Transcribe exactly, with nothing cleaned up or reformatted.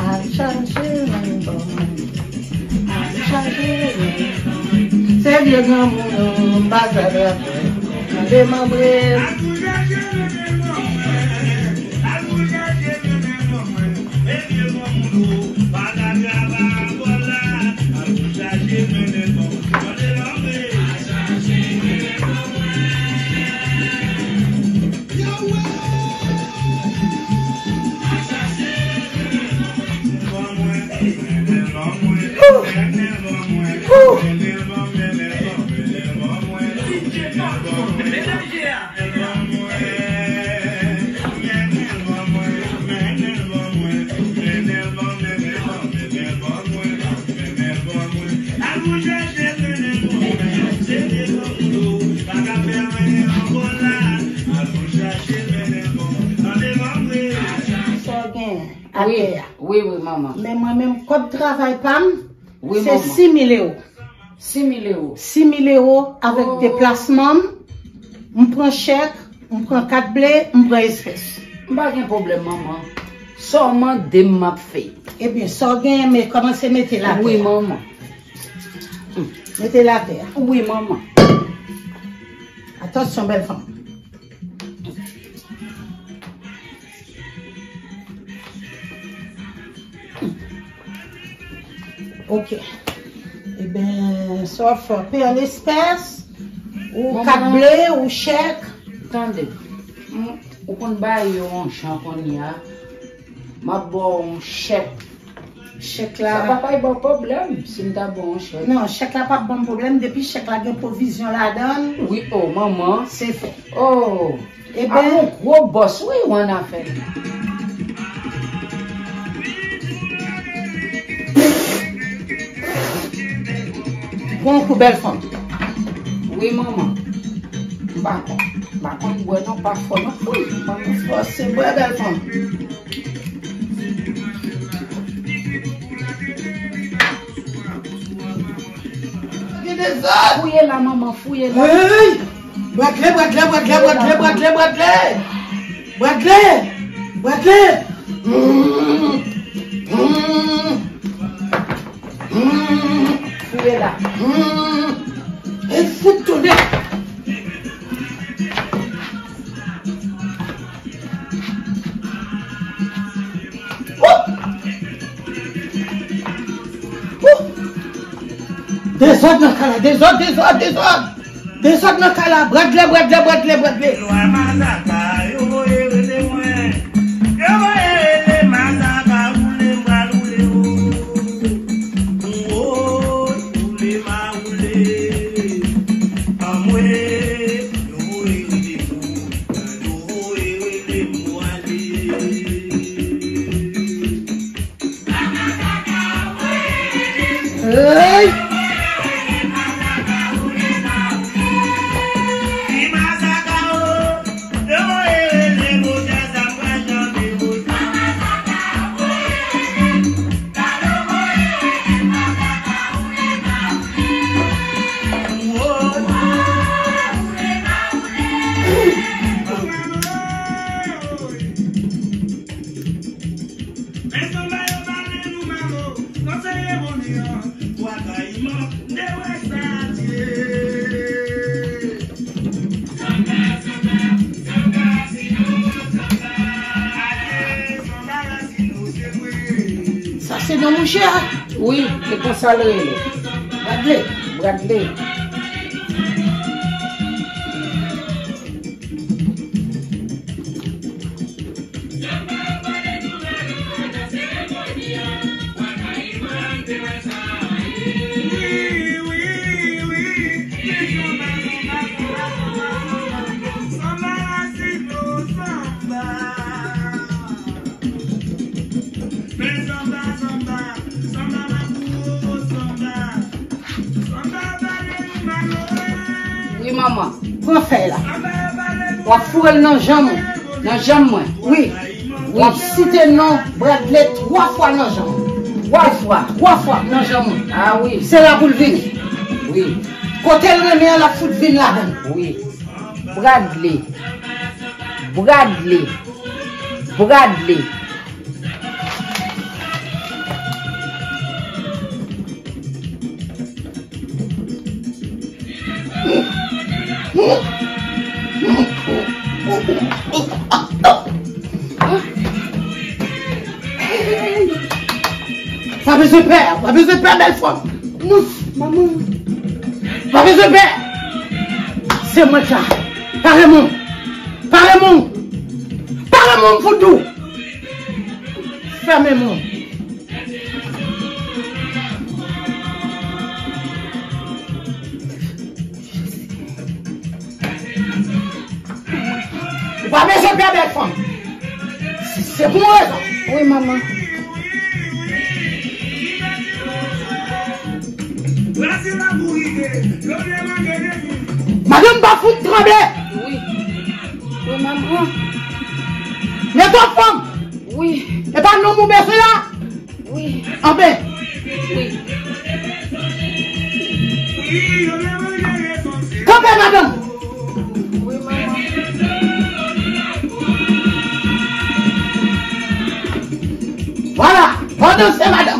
Al chache men bon. Al chache men bon. Se vye granmoun yo, m pa sa trape. Mande manbre. Sa w gen atè a. Wi, wi, manman. Men mwen menm, kòb travay pa m, wi, se manman. Sis mil ewo. Sis mil ewo. Sis mil ewo avèk deplasman m, m pran chèk, m pran kat ble, m pran espès. M pa gen pwoblèm, manman. Sa w mande m, m ap fè. Ebyen, sa w genyen, men kòmanse mete l atè a. Wi, manman. Mete l atè a. Wi, manman. Atansyon, bèl fanm. Ok. Ebyen, sa w ap fè, peye an espès, ou kat ble, ou chèk. Tande, m, ou konn bay yo yon jan kounye a, m ap ba w yon chèk. Chèk la. Sa pa pral ba w pwoblèm si m ta ba w yon chèk. Non, chèk la p ap ban m pwoblèm, depi chèk la gen pwovizyon ladan l. Wi, o, manman. Se fèt. O. Ebyen. Ap yon gwo bòs, wi, ou annafè. Pran yon kou, bèl fanm. Wi, manman. M pa konn. M pa konn bwè non, pa fò non. Wi, manman, fò se bwè, bèl fanm. Gen dezòd. Fouye la, manman, fouye la. Hey! Bwadle, bwadle, bwadle, bwadle, bwadle, bwadle. Bwadle! Bwadle! Mm, mm, mm. Fouye la. Mm. E fout tonnè! Woup! Woup! Dezòd nan kay la, dezòd, dezòd, dezòd! Dezòd nan kay la, bwadle, bwadle, bwadle, bwadle. Lwa masaka, yo voye rele mwen. Yo voye rele masaka, woule, m pral woule, o. Woy, woule, m a woule. Anmwe, yo voye rele mwen. Yo voye rele m, m ale. Hey! Men sanba yo pale nou malo, nan seremoni an, twa trayiman, de wè sa t ye. Sa se non mouche a? Wi, se konsa l rele. Bradley. Bradley. Wi, manman. Pran fèy la. W ap foure l nan janm ou. Nan janm mwen. Wi. W ap site non Bradley twa fwa nan janm ou. Twa fwa. Twa fwa nan janm ou. Ah wi. Se la pou l vini. Wi. Kote l renmen an, l ap fout vin ladan l. Wi. Bradley. Bradley. Bradley. Pa bezwen pè, pa bezwen pè, bèl fanm. Non, manman. Pa bezwen pè. Se mwen sa. Pare moun. Pare moun. Pare moun pou tou. Fèmen moun. Ou pa bezwen pè, bèl fanm. Se pou yon rezon. Wi, manman. Madanm pa fout tranble. Wi. Wi, manman. Netwa fanm. Wi. E pa nonm ou bezwen la? Wi. Anben. Wi. Kanpe, madanm. Wi, manman. Vwala, pandan se madanm.